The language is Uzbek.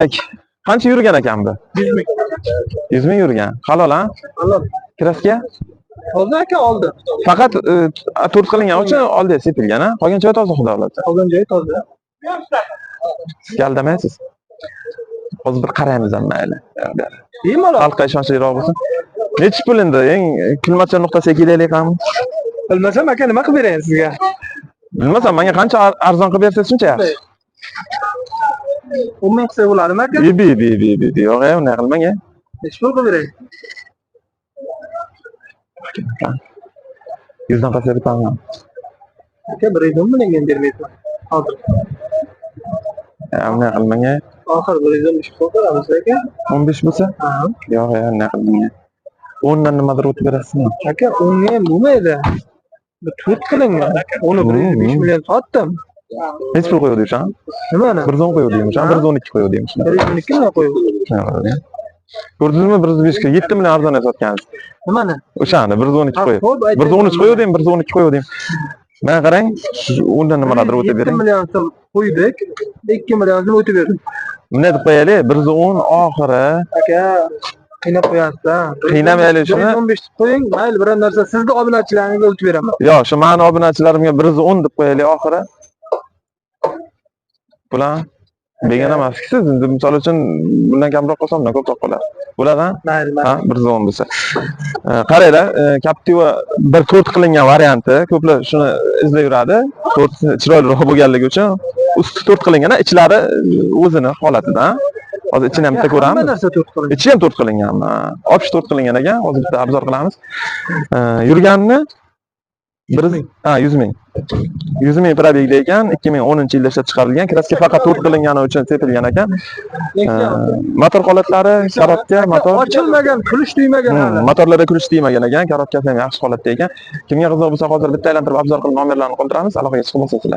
Qancha yurgan ekan bu? 100 ming. 100 ming yurgan. Halol, ha? Halol. Краска? Toza aka, oldi. Faqat to'rt qilingan uchun oldi sepilgan, ha? Qolgan joyi toza, xudo xohlasa. Qolgan joyi toza. Aldamaysiz. Hozir bir qaraymiz ham, mayli. Bemalol. Xalqqa ishonchliroq bo'lsin. Nechi pul endi? Eng kulmacha nuqtasiga kelaylik ham. Bilmasam aka, nima qilib berayin sizga? Bilmasam, menga qancha arzon qilib bersangiz, shuncha yaxshi. 10 ming qilsak bo'ladimi, aka? Bi bi bi bi bi. Yo'q, unday qilmang. Nechi pul qilib beray? 100 dan pastga bitaman. Aka, 110 million bermaysan. Hozir. Unday qilmang. Oxir 115 pul qilamiz, aka. 15 bo'lsa? Ha. Yo'q, unday qilmang. 10 dan nimadir o'tib berasizmi? Aka, 10 ga ham bo'lmaydi. Bu to'rt qilingan. Uni 105 million sotdim. Nechi pul qo'yuvdi o'sha? Nimani? 110 qo'yuvdi o'sha, 112 qo'yuvdi o'sha. 112 million qo'yib. Ko'rdingizmi, 105 ga 7 million arzon sotgansiz. Nimani? O'shani 112 Ha, qo'yib. xo'p, aytayapman. 113 qo'yuvdim, 112 qo'yuvdim. Mana qarang, undan nimalardir o'tib 7 bering. million so'm qo'ydik. 2 million so'm o'tib berdim. Bunday deb qo'yaylik, 110 oxiri. Aka, qiynab qo'yasiz-a. Qiynamaylik shuni. 115 deb qo'ying, mayli, biror narsa sizni obunachilaringizga o'tib beraman. Yo'q, shu mani obunachilarimga 110 deb qo'yaylik oxiri. Bular begona emasku siz. Endi misol uchun bundan kamroq qolsa, undan ko'proq qoladi. Bo'ladi, ha? Mayli, mayli. Ha, 110 bo'lsa. Qaranglar, Captiva bir to'rt qilingan varianti, ko'plar shuni izlab yuradi. To'rt chiroyliroq bo'lganligi uchun usti to'rt qilingan, ichlari o'zini holatida. Ha? Hozir ichini ham bitta Hamma ko'ramiz. narsa to'rt qilingan. Ichi ham to'rt qilingan. Общий to'rt qilingan ekan. Hozir bitta обзор qilamiz. Yurganini bir, ha, 100 ming. 100 ming пробег li ekan, 2010-yilda ishlab chiqarilgan. Краска faqat to'rt qilingani uchun sepilgan ekan. Motor holatlari, коробка, motor Ochilmagan, ключ tegmagan hali. Motorlarda ключ tegmagan ekan, коробка si ham yaxshi holatda ekan. Kimga qiziq bo'lsa, hozir bitta aylantirib, обзор qilib, nomerlarni qoldiramiz, aloqaga chiqib olsanglar.